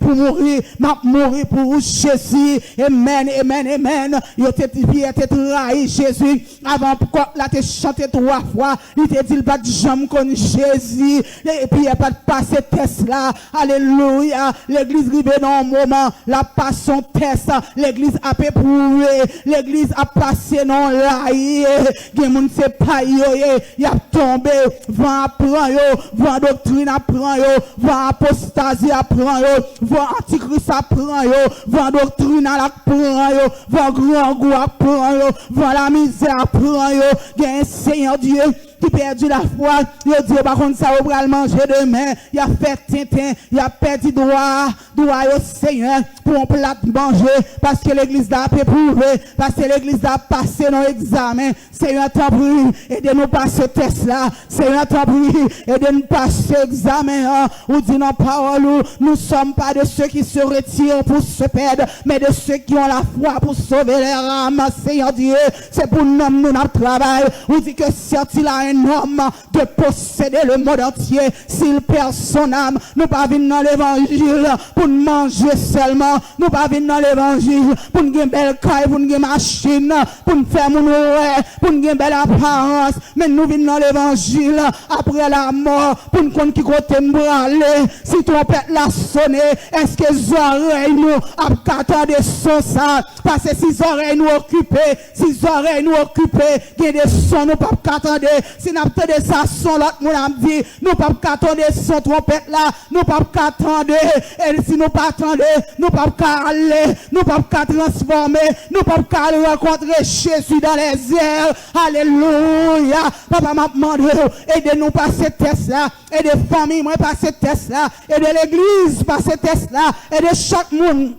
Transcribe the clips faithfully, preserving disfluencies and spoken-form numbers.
pou mouri, m ap mouri pou ou, Jezi. Amen, amen, amen. Yo te, Pyè te trayi Jezi. Avan kòk la te chante twa fwa, li te di l pa t janm konn Jezi. E Pyè pa t pase tès la. Alelouya. Legliz rive nan yon moman, l ap pase yon tès. Legliz ap epwouve. Legliz ap pase nan yon laye. Gen moun se pay yo ye. Y ap tonbe. Van ap pran yo. Van doktrin ap pran yo. Van apostazi ap pran yo. Van antikris ap pran yo. Van doktrinal ap pran yo. Van grangou ap pran yo. Van lamizè ap pran yo. Gen Senyè Dye ki pèdi lafwa. Yo di yo pa konn sa yo pral manje demen. Y ap fè tenten. Y ap pèdi dwa, dwa yo, Senyè, pou yon plat manje. Paske legliz la ap epwouve. Paske legliz la ap pase nan egzamen. Senyè, tanpri, ede nou pase tès la. Senyè, tanpri, ede n pase egzamen an. Ou di nan pawòl ou, nous sommes pas de ceux qui se retirent pour se perdre, mais de ceux qui ont la foi pour sauver leur âme. Senyè Dye, se pou nanm nou n ap travay. Ou di que sortira un homme de posséder le monde entier s'il perd son âme. Nou pa vin nan levanjil pou n manje sèlman. Nou pa vin nan levanjil pou n gen bèl kay, pou n gen machin, pou n fè moun wè, pou n gen bèl aparans. Men nou vin nan levanjil apre lamò pou n konn ki kote n prale. Si twonpèt la sone, èske zòrèy nou ap ka tande son sa? Paske si zòrèy nou okipe, si zòrèy nou okipe, gen de son nou p ap ka tande. Si n ap tande sa son lòt moun ap di, nou p ap ka tande son twonpèt la, nou p ap ka tande. E si nou pa tande, nou p ap ka ale, nou p ap ka transfòme, nou p ap ka al rankontre Jezi dans les airs. Alelouya. Papa, m ap mande w, ede nou pase tès la. Ede fanmi mwen pase tès la. Ede legliz pase tès la. Ede chak moun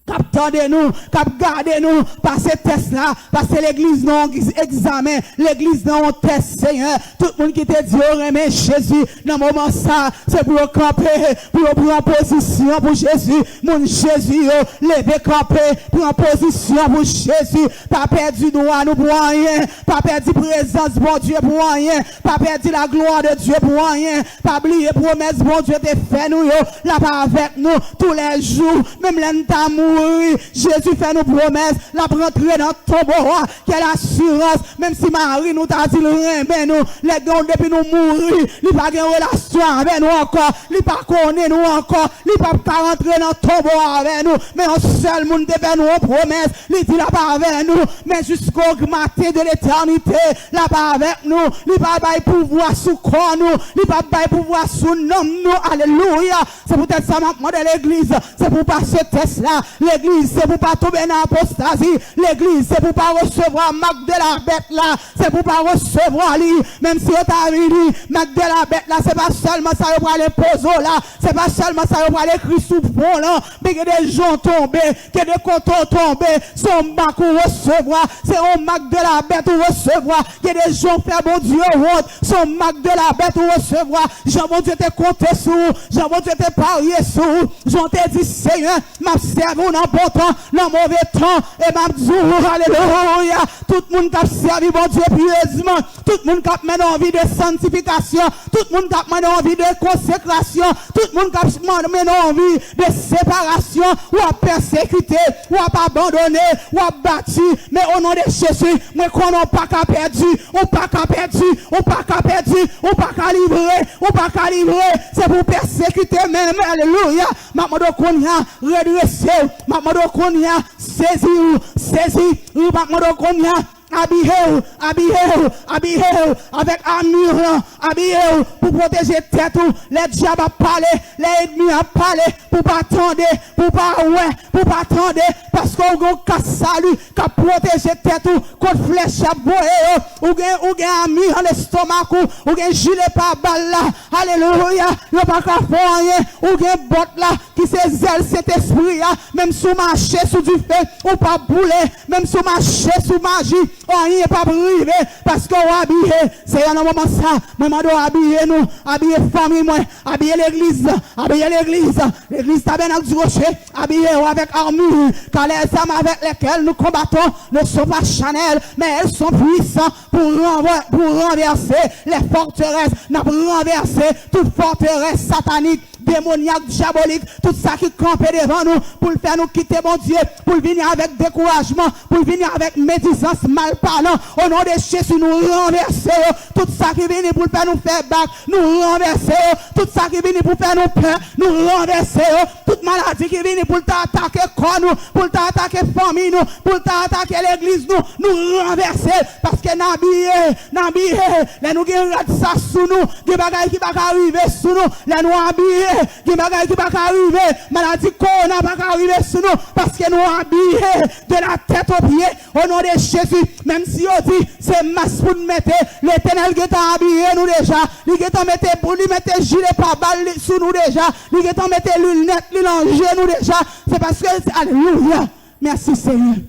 k ap tande nou, k ap gade nou, pase tès la, pase legliz nan yon egzamen, legliz nan yon tès, Senyè. Tout moun ki te di yo renmen Jezi, nan moman sa, se pou yo kanpe, pou yo pran pozisyon pou Jezi. Moun Jezi yo, leve kanpe, pran pozisyon pou Jezi. Pa pèdi dwa nou pou anyen, pa pèdi prezans Bondye pou anyen, pa pèdi la gloire de Dieu pou anyen. Pa bliye pwomès Bondye te fè nou yo, l ap avèk nou tous les jours. Menm lè n ta mouri, Jezi fè nou pwomès, l ap rantre nan tonbo a. Quelle assurance! Menm si mari nou ta di l renmen nou, lè gen depi nou mouri, li pa gen relasyon avè nou ankò, li pa konnen nou ankò, li p ap ka rantre nan tonbo a avè nou. Men yon sèl moun te fè nou yon pwomès, li di l ap avè nou, men jusqu'au matin de l'éternité, l ap avèk nou. Li pa bay pouvwa sou kò nou, li pa bay pouvwa sou nanm nou. Alelouya! Se poutèt sa m ap mande legliz, se pou pase tès la. Legliz, se pou pa tonbe nan apostazi. Legliz, se pou pa resevwa mak de la bèt la. Se pou pa resevwa li. Menm si yo ta vini, mak de la bèt la, se pa sèlman sa yo pral enpoze w la. Se pa sèlman sa yo pral ekri sou fwon w lan. Men gen de jan w tonbe, gen de kote w tonbe, se yon mak ou resevwa. Se yon mak de la bèt ou resevwa. Gen de jan w fè Bondye wont, se yon mak de la bèt ou resevwa. Jan Bondye te konte sou ou, jan Bondye te parye sou ou, jan w te di, Senyè, m ap sèvi w nan bon tan, nan move tan, e m ap di w, alelouya. Tout moun k ap sèvi Bondye pyezman, tout moun k ap mennen yon vi de santifikasyon, tout moun k ap mennen yon vi de konsekrasyon, tout moun k ap man-, mennen yon vi de separasyon, w ap pèsekite, w ap abandone, w ap bati, men o non de Jezi, mwen konnen w pa ka pèdi, ou pa ka pèdi, ou pa ka pèdi, ou pa ka livre, ou pa ka livre, se pou pèsekite menm, alelouya. M ap mande w kounye a, redrese w, m ap mande w kounye a, sezi w, sezi w, m ap mande w kounye a, abiye w, abiye w, abiye w avèk amir lan, abiye w pou pwoteje tèt ou, lè dyab ap pale, lè ènmi ap pale, pou pa tande, pou pa wè, pou pa tande, paske w gen yon kas sali k ap pwoteje tèt ou kont flèch y ap voye yo, ou gen, ou gen ami an lestomak ou, ou gen jile pabal la, alelouya, yo pa ka fè w anyen, ou gen bòt la, ki se zèl Sentespri a, menm si w mache sou dife, ou p ap boule, menm si w mache sou maji, anyen p ap rive, paske w abiye. Seyè, nan moman sa, mwen mande w abiye nou, abiye fanmi mwen, abiye legliz, abiye legliz, legliz Tabènak di Woche, abiye yo avèk armure, car les armes avec lesquelles nous combattons ne sont pas charnelles, mais elles sont puissantes pour renver-, pour renverser les forteresses. N ap ranvèse tout fòterès satanik, demonyak, dyabolik, tout sa ki kanpe devan nou, pou l fè nou kite Bondye, pou l vini avèk dekourajman, pou l vini avèk medizans, malpalan. O non de Jezi, nou ranvèse yo. Tout sa ki vini pou l fè nou fè bak, nou ranvèse yo. Tout sa ki vini pou fè nou pè, nou ranvèse yo. Tout maladi ki vini pou l ta atake kò nou, pou l ta atake fanmi nou, pou l ta atake legliz nou, nou ranvèse l. Paske n abiye, n abiye. Lè nou gen rad sa sou nou, gen bagay ki pa ka rive sou nou. Lè nou abiye, gen bagay ki pa ka rive. Maladi kowona pa ka rive sou nou, paske nou abiye de la tèt o pye. O non de Jezi, menm si yo di se mas pou n mete, Letènèl gentan abiye nou deja. Li gentan mete pou li mete jile pabal li sou nou deja. Li gentan mete linèt li nan je nou deja. Se paske, alelouya. Mèsi, Senyè,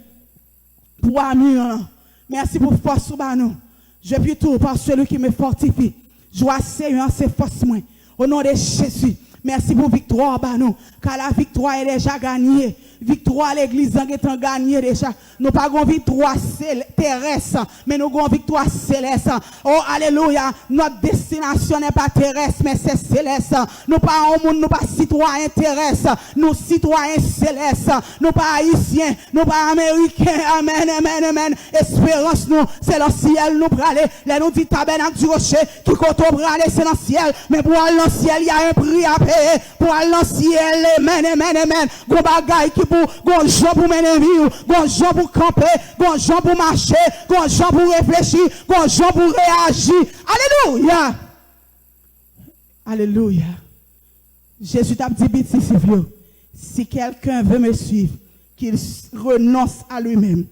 pou amir lan. Mèsi pou fòs ou ba nou. Je puis tout par celui qui me fortifie. Jwa Senyè an se fòs mwen. O non de Jezi, mèsi pou viktwa w ba nou. Car la victoire est déjà gagnée. Viktwa legliz lan gentan ganye deja. Nou pa gon viktwa sel- terès, men nou gon viktwa selès. O, alelouya. Notre destination n'est pas terrestre, mais c'est céleste. Nou pa yon moun, nou pa sitwayen terès. Nou sitwayen selès. Nou pa ayisyen. Nou pa ameriken. Amèn, amèn, amèn. Esperans nou, se nan syèl nou prale. Lè nou di Tabernacle du Rocher, ki kote w prale, se nan syèl. Men pou al nan syèl, y a un prix à payer. Pou al nan syèl, amèn, amèn, amèn. Gon bagay ki pou, gon jan pou mennen vi w, gon jan pou kanpe, gon jan pou mache, gon jan pou reflechi, gon jan pou reyaji. Alelouya! Alelouya! Jezi t ap di pitit yo, si quelqu'un veut me suivre, qu'il s- renonce à lui-même.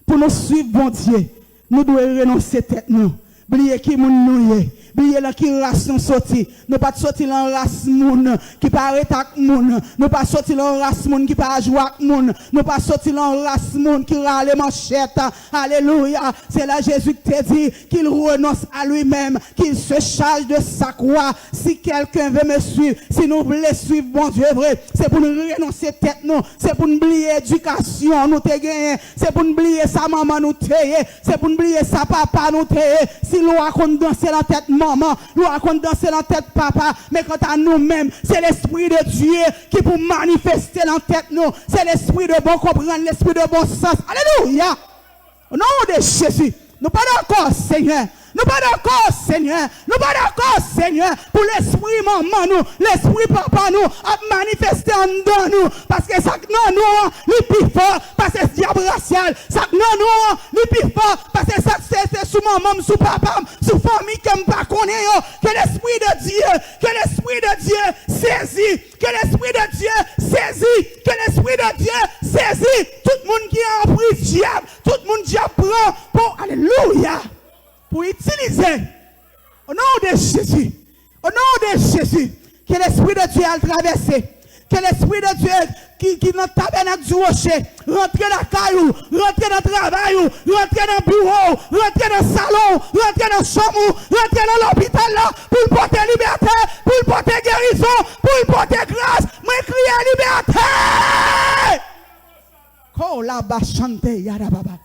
Pou nou swiv Bondye, nou dwe renonse tèt nou. Bliye ki moun nou ye. Bliye lan ki ras nou soti. Nou pa t soti lan ras moun ki pa ret ak moun. Nou pa soti lan ras moun ki pa jwe ak moun. Nou pa soti lan ras moun ki rale manchèt. Alelouya. Se la Jezi te di, qu'il renonce à lui-même, qu'il se charge de sa croix. Si quelqu'un veut me suivre, si nou vle swiv Bondye vre, se pou n renonse tèt nou, se pou n bliye edikasyon nou te genyen, se pou n bliye sa manman nou te ye, se pou n bliye sa papa nou te ye. Si lwa konn danse lan tèt manman, lwa konn danse lan tèt papa, men kanta nou menm, se Lespri de Dye ki pou manifeste lan tèt nou, se lespri de bon konprann, lespri de bon sans. Alelouya! O non de Jezi, nou pa dakò, Senyè. Nou pa dakò, Senyè. Nou pa dakò, Senyè, pou lespri manman nou, lespri papa nou ap manifeste anndan nou. Paske sa k nan nou an, li pi fò pase dyab rasyal. Sa k nan nou an, li pi fò pase sa k se, se sou manman m, sou papa m, sou fanmi ke m pa konnen yo. Ke Lespri de Dye, ke Lespri de Dye sezi. Ke Lespri de Dye sezi. Ke Lespri de Dye sezi tout moun ki an anpriz dyab, tout moun dyab pran pou, alelouya, pou itilize. O non de Jezi. O non de Jezi. Ke Lespri de Dye al travèse. Ke Lespri de Dye ki, ki nan Tabernacle du Rocher rantre lakay ou, rantre nan travay ou, rantre nan biwo w, rantre nan salon w, rantre nan chanm ou, rantre nan lopital la, pou l pote libète, pou l pote gerizon, pou l pote gras. Mwen kriye libète! Kolabachante yadababa.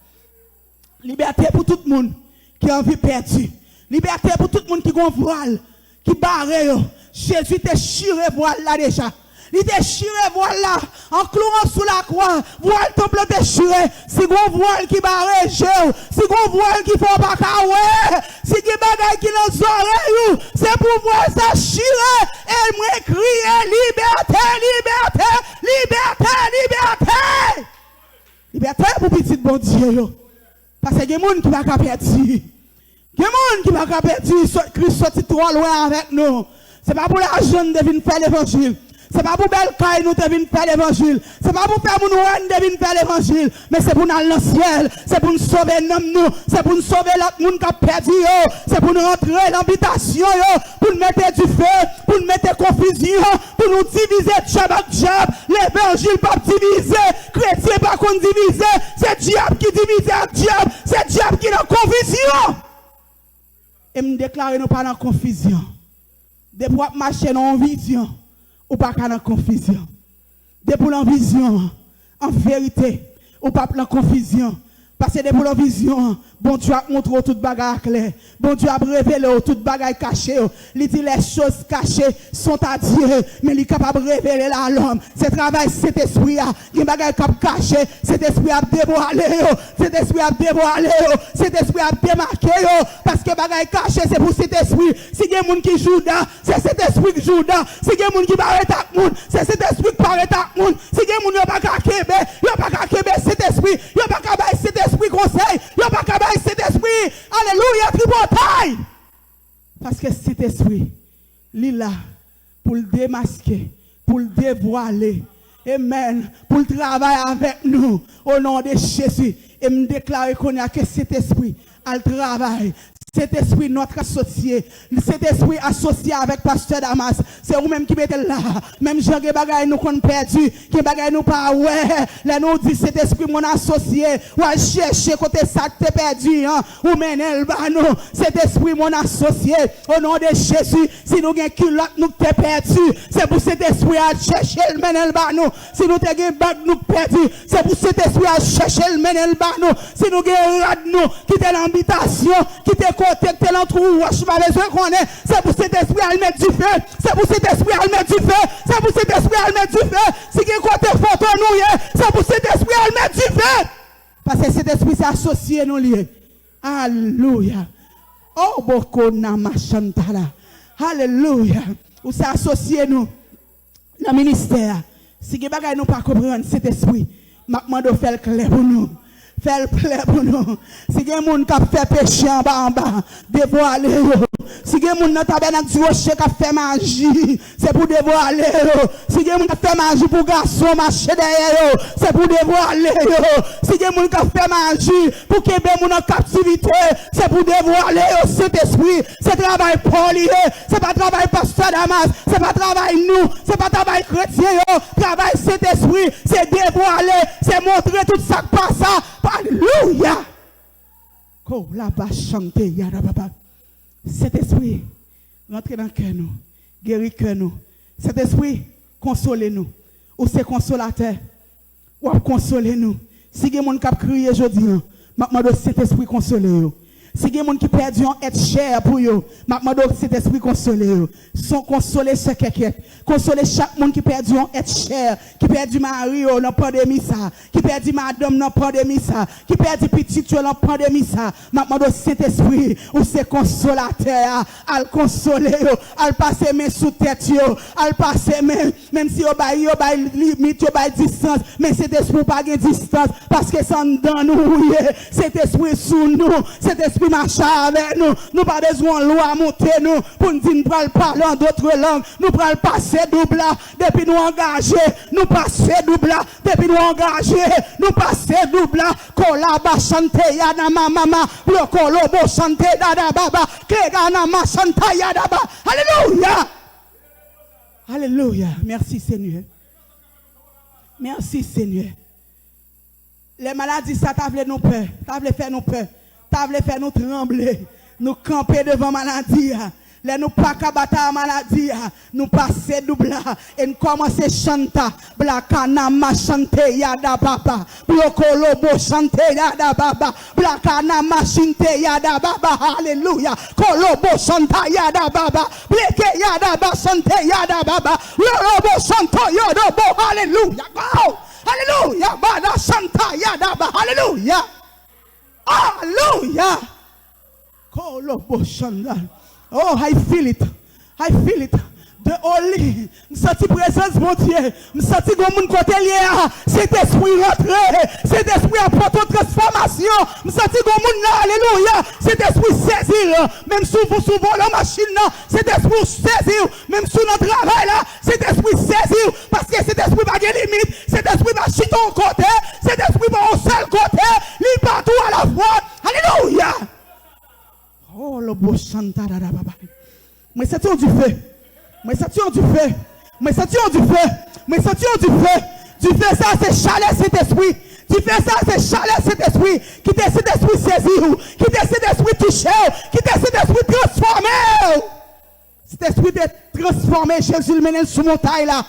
Libète pou tout moun ki anvi pèdi. Libète pou tout moun ki gon vwal ki bare yo. Jezi te chire vwal la deja. Li te chire vwal la an klouwan sou lakwa. Vwal tanp lan te chire. Si gon vwal ki bare je w, si gon vwal ki fè w pa ka wè, si gen bagay ki nan zòrèy ou, se pou vwal sa chire. E mwen kriye libète, libète, libète, libète! Libète pou pitit Bondye yo. Paske gen moun ki pa ka pèdi. Gen moun ki pa ka pèdi. Sot-, Kris soti twò lwen avèk nou. Se pa pou lajan n te vin fè levanjil. Se pa pou bèl kay nou te vin fè levanjil. Se pa pou fè moun wè n te vin fè levanjil. Men se pou n al nan syèl. Se pou n sove nanm nou. Se pou n sove lòt moun k ap pèdi yo. Se pou n rantre nan bitasyon yo. Pou n mete dife. Pou n mete konfizyon. Pou nou divize dyab ak dyab. Levanjil p ap divize. Kretyen pa konn divize. Se dyab ki divize ak dyab. Se dyab ki nan konfizyon. E m deklare nou pa nan konfizyon. Depi w ap mache nan yon vizyon, ou pa ka nan konfizyon. Depi w nan vizyon an, an verite, ou p ap nan konfizyon. Paske depi w nan vizyon an, Bondye ap montre w tout bagay aklè. Bondye ap revele w tout bagay kache yo. Li di, les choses cachées sont à Dieu, men li kapab revele l a lòm. Se travay Sentespri a. Gen bagay k ap kache, Sentespri ap devwale yo. Sentespri ap devwale yo. Sentespri ap demake yo. Paske bagay kache, se pou Sentespri. Si gen moun ki jouda, se Sentespri k jouda. Si gen moun ki parèt ak moun, se Sentespri k parèt ak moun. Si gen moun yo pa ka kenbe, yo pa ka kenbe Sentespri. Yo pa ka bay Sentespri konsèy. Yo pa ka bay Sentespri, alelouya, tripotay. Paske Sentespri, li la pou l demaske, pou l devwale. Amen. Pou l travay avèk nou. O non de Jezi. E m deklare kounye a ke Sentespri al travay. Sentespri, notre associé. Sentespri asosye avèk pastè Damas. Se ou menm ki mete l la. Menm jan gen bagay nou konn pèdi, gen bagay nou pa wè. Lè nou di, Sentespri, mon associé, w al chèche kote sa k te pèdi an, ou mennen l ba nou. Sentespri, mon associé, o non de Jezi, si nou gen kilòt nou k te pèdi, se pou Sentespri a al chèche l, mennen l ba nou. Si nou te gen bag nou k pèdi, se pou Sentespri a al chèche l, mennen l ba nou. Si nou gen rad nou ki te nan bitasyon, ki te kote, ki te nan twou wòch, m pa bezwen konnen, se pou Sentespri a al met dife. Se pou Sentespri a al met dife. Se pou Sentespri a al met dife. Si gen kote foto nou ye, se pou Sentespri a al met dife. Paske Sentespri se asosye nou li ye. Alelouya. Oh, boko nama chantala. Alelouya. Ou se asosye nou nan ministè a. Si gen bagay nou pa konprann, Sentespri, m ap mande w fè l klè pou nou. Fè l klè pou nou. Si gen moun k ap fè peche anba anba, devwale yo. Si gen moun nan Tabènak di Woche k ap fè maji, se pou devwale yo. Si gen moun k ap fè maji pou gason mache dèyè yo, se pou devwale yo. Si gen moun k ap fè maji pou kenbe moun an kaptivite, se pou devwale yo, Sentespri. Se travay pa w li ye. Se pa travay pastè Damas. Se pa travay nou. Se pa travay kretyen yo. Travay Sentespri, se devwale, se montre tout sa k pa sa. Alelouya! Kolabashante yadababa. Sentespri, rantre nan kè nou. Geri kè nou. Sentespri, konsole nou. Ou se konsolatè. W ap konsole nou. Si gen moun k ap kriye jodi a, m ap mande w, Sentespri, konsole yo. Si gen moun ki pèdi yon èt chè pou yo, m ap mande w, Sentespri, konsole yo. Son konsole sè kèkèt. Konsole chak moun ki pèdi yon èt chè, ki pèdi mari yo nan pandemi sa, ki pèdi madanm nan pandemi sa, ki pèdi pitit yo nan pandemi sa. M ap mande w, Sentespri, ou se konsolatè a, al konsole yo, al pase men sou tèt yo, al pase men, menm si yo bay, yo bay limit, yo bay distans, men Sentespri, ou pa gen distans, paske se anndan nou ou ye. Sentespri sou nou, Sentespri mache avèk nou. Nou pa bezwen yon lwa monte nou pou n di n pral pale an dòt lang, nou pral pase doub la. Depi nou angaje, nou pase doub la. Depi nou angaje, nou pase doub la. Kolaba chante yana mamama, blokolobo chante dada baba, kegana ma chanta yada ba. Alelouya! Alelouya! Mèsi, Senyè. Mèsi, Senyè. Lè maladi sa ta vle nou pè, ta vle fè nou pè, ta vle fè nou tranble, nou kanpe devan maladi a. Lè nou pa ka batay a maladi a, nou pase doub la e n kòmanse chanta. Blakana machante yada baba, blokolobo chante yada baba, blakana machinte yada baba. Alelouya. Kolobo chanta yada baba, bleke yada ba chante yada baba, lolobo chanto yodobo. Alelouya. Go! Alelouya. Bada chanta yada ba. Alelouya. Alelouya. Kolobo chanda. Oh, I feel it. I feel it. The Holy. M santi prezans Bondye. M santi gon moun kote l ye a. Sentespri rantre. Sentespri a pote yon transfòmasyon. M santi gon moun la. Alelouya. Sentespri sezi l. Menm si w, si w vole machin nan, Sentespri w sezi w. Menm si w nan travay la, Sentespri sezi w. Paske Sentespri pa gen limit. Sentespri pa chita yon kote. Sentespri pa yon sèl kote. Li patou alafwa. Alelouya. Oh, lobo chanta dada baba. Mwen santi yon dife. Mwen santi yon dife. Mwen santi yon dife. Mwen santi yon dife. Dife sa se chalè Sentespri. Dife sa se chalè Sentespri. Kite Sentespri sezi w. Kite Sentespri touche w. Kite Sentespri transfòme w. Sentespri te transfòme Jezi, l mennen l sou montay la.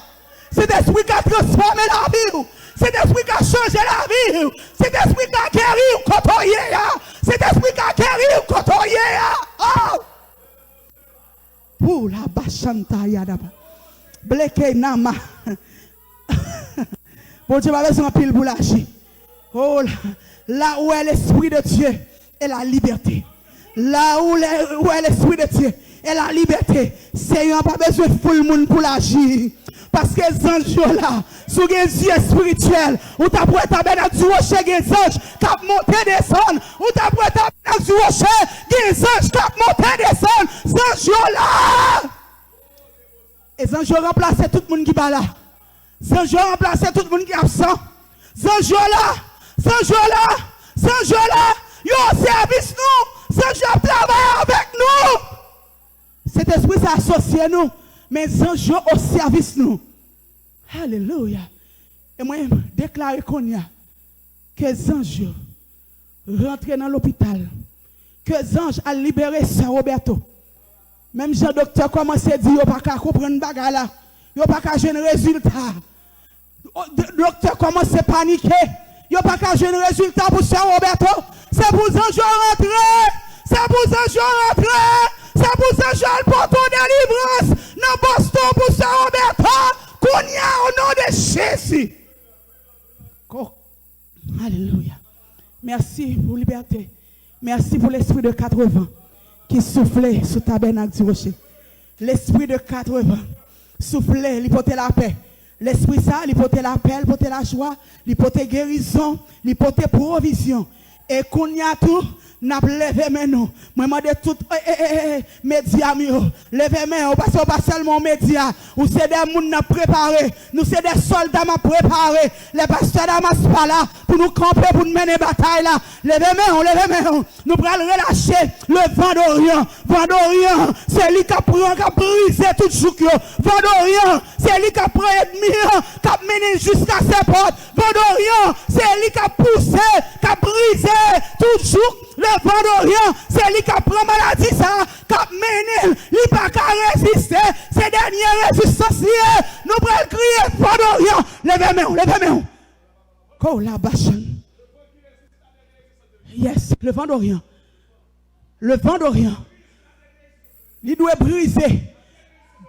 Sentespri ka transfòme lavi w. Sentespri ka chanje lavi w. Sentespri ka geri w. Koto Hey, Nama. Bondye pa bezwen anpil pou l aji. Oh, la, là où est l'Esprit de Dieu, il y a la liberté. Là où l'è- où est l'Esprit de Dieu, il y a la liberté. Senyè a pa bezwen foul moun pou l aji. Paske zanj yo la, si w gen zye espirityèl, ou t ap wè tabènak di woche gen zanj k ap monte desann. Ou t ap wè tabènak di woche gen zanj k ap monte desann. Zanj yo la. E zanj yo ranplase tout moun ki pa la. Zanj yo ranplase tout moun ki absan. Zanj yo la. Zanj yo la. Zanj yo la. Yo o sèvis nou. Zanj yo ap travay avèk nou. Sentespri sa asosye nou. Men zanj yo o sèvis nou. Alelouya. E mwen deklare kounye a ke zanj yo rantre nan lopital. Ke zanj al libere sè Roberto. Menm jan doktè kòmanse di yo pa ka konprann bagay la, yo pa ka jwenn rezilta. O, d- doktè kòmanse panike. Yo pa ka jwenn rezilta pou sè Roberto. Se pou zanj yo rantre. Se pou zanj yo rantre. Se pou zanj yo al pote yon delivrans nan Boston pou sè Roberto. Kounye a, o non de Jezi. Ko- Alelouya. Mèsi pou libète. Mèsi pou lespri de katrevan ki soufle sou tabènak di woche. Lespri de katrevan soufle, li pote lapè. Lespri sa, li pote lapè, li pote lajwa, li pote gerizon, li pote pwovizyon. E kounye a tou, n ap leve men nou. Mwen mande tout e, e, e, e, medya m yo, leve men w, paske w pa sèlman yon medya. Ou se de moun n ap prepare. Nou se de sòlda m ap prepare. Lè pastè Damas pa la, pou nou kanpe, pou n mennen batay la. Leve men w, leve men w. Nou pral relache le van doryan. Van doryan, se li k ap pran, k ap brize tout jouk yo. Van doryan, se li k ap pran ènmi an, k ap mennen l jiska sèpòt. Van doryan, se li k ap pouse, k ap brize tout jouk. Le van doryan, se li k ap pran maladi sa a, k ap mennen l. Li pa ka reziste. Se dènye rezistans li ye. Nou pral kriye van doryan. Leve men w, leve men w. Ko la bachan. Yes, le van doryan. Le van doryan. Li dwe brize.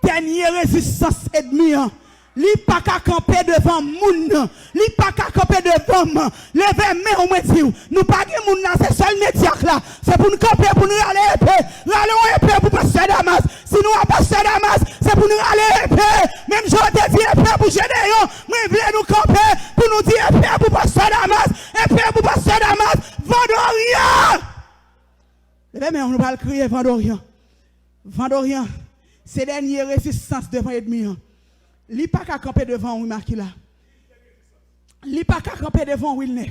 Dènye rezistans ènmi an. Li pa ka kanpe devan moun nan. Li pa ka kanpe devan m. Leve men w, mwen di w. Nou pa gen moun la, se sèl medya k la. Se pou n kanpe, pou n rale epe. Rale yon epe pou pastè Damas. Si nou a pastè Damas, se pou n rale epe. Menm jan w te di epe pou Jedeyon, mwen vle nou kanpe pou nou di epe pou pastè Damas. Epe pou pastè Damas. Van doryan! Leve men w, nou pral kriye van doryan. Van doryan, se dènye rezistans devan ènmi an. Li pa ka kanpe devan w, wi, Makila. Li pa ka kanpe devan w, Wilner.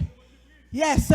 Yes.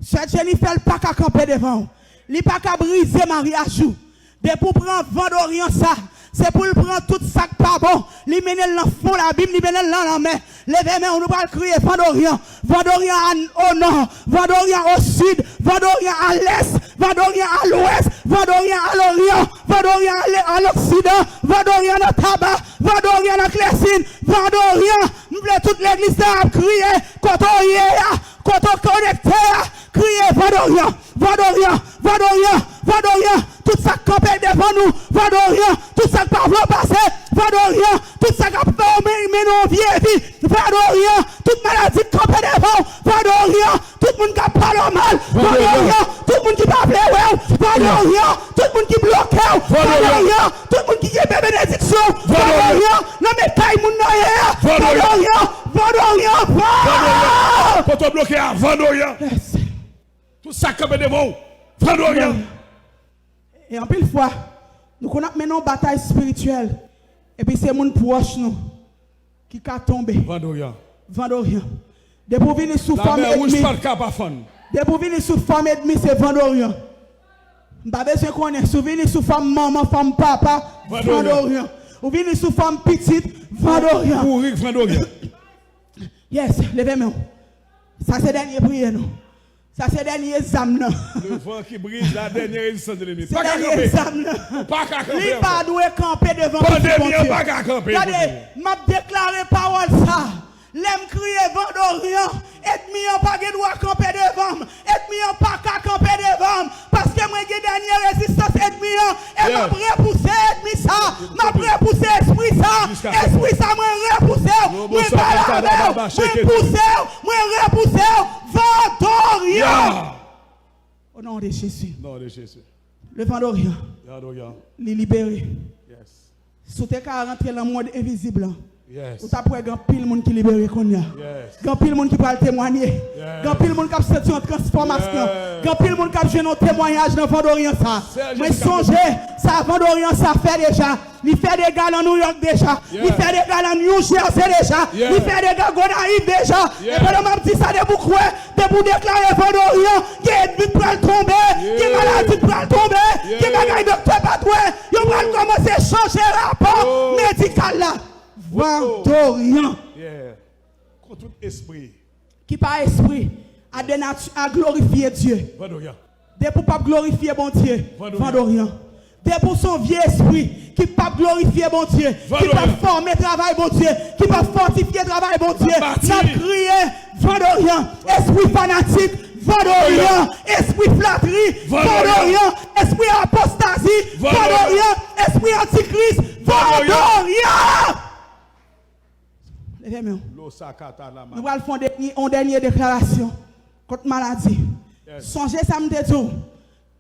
Sè Jennifer, li pa ka kanpe devan w. Li pa ka brize maryaj ou. Depi w pran van doryan sa, se pou l pran tout sa k pa bon. Li mennen l nan fon labim, li mennen l nan lanmè. Leve men w, nou pral kriye van doryan. Van doryan a, o nò, van doryan o sid, van doryan a lès, van doryan a lwès, van doryan a loryan, van doryan a le- a loksidan, van doryan nan taba, van doryan nan klèsin, van doryan. M vle tout legliz la ap kriye, kote w ye a, kote w konekte a, kriye van doryan. Van doryan, van doryan, van doryan, tout sa k kanpe devan nou, van doryan, tout sa k pa vle w pase, van doryan, tout sa k ap fè w men- mennen yon vye vi, van doryan, tout maladi k kanpe devan w, van doryan, tout moun k ap pale w mal, van doryan, tout moun ki pa vle wè w, van doryan, tout moun ki bloke w, van doryan, tout moun ki kenbe benediksyon w, van doryan, nan men kay moun nan ye a, van doryan, van doryan, van doryan. Kote w bloke a, van doryan. Tout sa k kanpe devan w, van doryan. E anpil fwa, nou konn ap mennen yon batay espirityèl, epi se moun pwòch nou ki ka tonbe. Van doryan. Van doryan. Depi w vini sou fòm ènmi, depi w vini sou fòm ènmi, se van doryan. M pa bezwen konnen, si w vini sou fòm manman, fòm papa, van doryan. Ou vini sou fòm pitit, van doryan. Bourik, van doryan. Yes, leve men w. Sa se dènye priyè nou. Sa se dènye zam nan. Le van ki brize la, dènye rezistans de lènmi. Se pa ka dènye kanpe. Zam nan. Ou pa ka kanpe ankò. Li pa dwe kanpe devan pitit Bondye. Pandemi an pa ka kanpe. Gade, m ap deklare pawòl sa. Lè m kriye van doryan, ènmi an pa gen dwa kanpe devan m. Ènmi an pa ka kanpe devan m. Paske mwen gen dènye rezistans ènmi an. E m ap repouse ènmi sa. M ap repouse espri sa. Espri Mwen pouse w, mwen repouse w, van doryan. O non de Jezi. Non de Jezi. Le van doryan. Van doryan. Li libere. Yes. Si w te ka rantre nan mond envizib lan, yes, ou t ap wè gen anpil moun ki libere kounye a. Yes. Gen anpil moun ki pral temwanye. Yes. Gen anpil moun k ap santi yon transfòmasyon. Yes. Gen anpil moun k ap jwenn yon temwayaj nan van doryan sa. Mwen sonje sa van doryan sa fè deja. Li fè dega nan New York deja. Li fè dega nan New Jersey deja. Li fè dega Gonayiv deja. E pandan m ap di sa, depi w kwè, depi w deklare van doryan, gen ènmi k pral tonbe, gen maladi k pral tonbe, gen bagay doktè pa t wè. Yo pral kòmanse chanje rapò medikal la. Van doryan. Kont tout espri ki pa espri a denati-, a glorifye Dye. Van doryan. Depi w p ap glorifye Bondye, van doryan. Depi w se yon vye espri ki p ap glorifye Bondye, ki p ap fòme travay Bondye, ki p ap fòtifye travay Bondye, n ap kriye, van doryan. Espri fanatik, van doryan. Espri flatri, van doryan. Espri apostazi, van doryan. Espri antikris, van doryan. Leve men w. Nou pral fè yon dènye, yon dènye deklarasyon kont maladi. Sonje sa m te di w.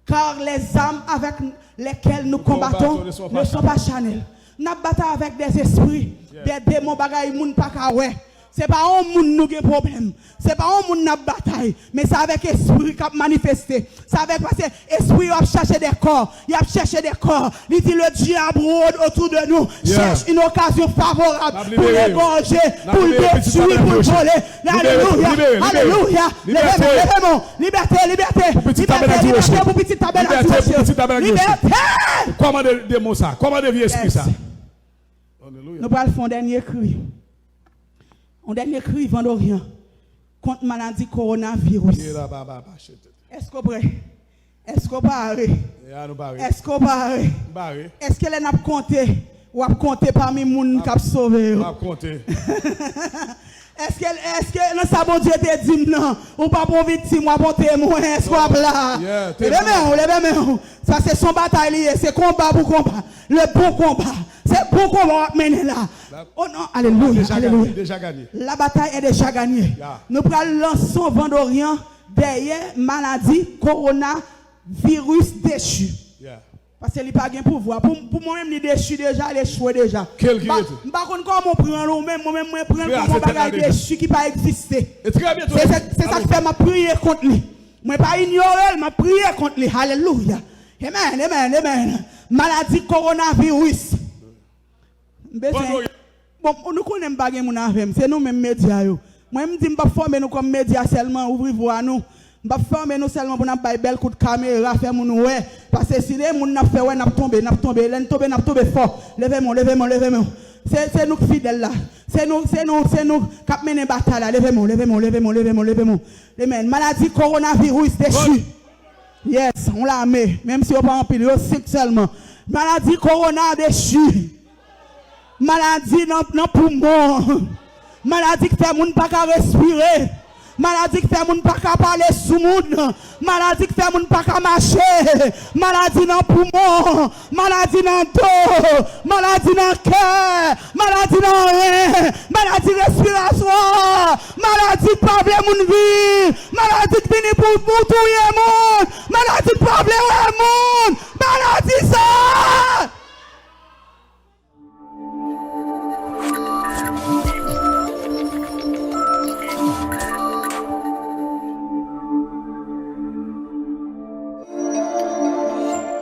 Car les armes avec lesquelles nous combattons ne sont pas charnelles. N ap batay avèk des esprits, des démons, bagay moun pa ka wè. Se pa yon moun nou gen pwoblèm. Se pa yon moun n ap batay. Men se avèk espri k ap manifeste. Se avèk, paske espri yo ap chache de kò. Y ap chèche de kò. Li di, le diable rôde autour de nous, cherche une occasion favorable pour l'égorger, pour le détruire, pour le voler. Alelouya, alelouya. Leve men, leve men. Libète, libète. Libète, libète pou pitit tabènak di Wòche. Libète. Kòmande demon sa, kòmande vye espri sa. Nou pral fè yon dènye kri. Yon dènye kri van doryan kont maladi kowonaviris. Èske w prè? Èske w pare? Èske w pare? Èske lè n ap konte, w ap konte pami moun k ap sove yo? Èske, èske nan sa Bondye te di m nan, ou p ap yon viktim, w ap yon temwen? Èske w ap la? Leve men w, leve men w. Sa se son batay li ye, se konba pou konba. Le bon konba. Se bon konba w ap mennen la. O non, alelouya, alelouya. La bataille est déjà gagnée. Nou pral lanse yon van doryan dèyè maladi kowonaviris dechi. Paske li pa gen pouvwa. Pou, pou mwen menm, li dechi deja, li echwe deja. M pa, m pa konn kòman w pran l ou menm, mwen menm, mwen pran l kòm yon bagay dechi ki pa egziste. Se, se, se sa k fè m ap priye kont li. Mwen pa inyore l, m ap priye kont li. Alelouya. Amen, amen, amen. Maladi kowonaviris. M bezwen. Bon, nou konnen m pa gen moun avè m. Se nou menm medya yo. Mwen, m di m p ap fòme nou kòm medya sèlman, ouvri vwa nou. M p ap fòme nou sèlman pou n ap bay bèl kout kamera, fè moun wè. Paske si de moun n ap fè wè, n ap tonbe, n ap tonbe. Lè n tonbe, n ap tonbe fò. Leve men w, leve men w, leve men w. Se, se nou k fidèl la. Se nou, se nou, se nou k ap mennen batay la. Leve men w, leve men w, leve men w, leve men w, leve men w. Amen. Maladi kowonaviris dechi. Yes, yon lame, menm si yo pa anpil, yo senk sèlman. Maladi kowona dechi. Maladi nan, nan poumon. Maladi k fè moun pa ka respire. Maladi k fè moun pa ka pale sou moun. Maladi k fè moun pa ka mache. Maladi nan poumon. Maladi nan do. Maladi nan kè. Maladi nan ren. Maladi respiratwa. Maladi k pa vle moun viv. Maladi k vini pou, pou touye moun. Maladi k pa vle wè moun.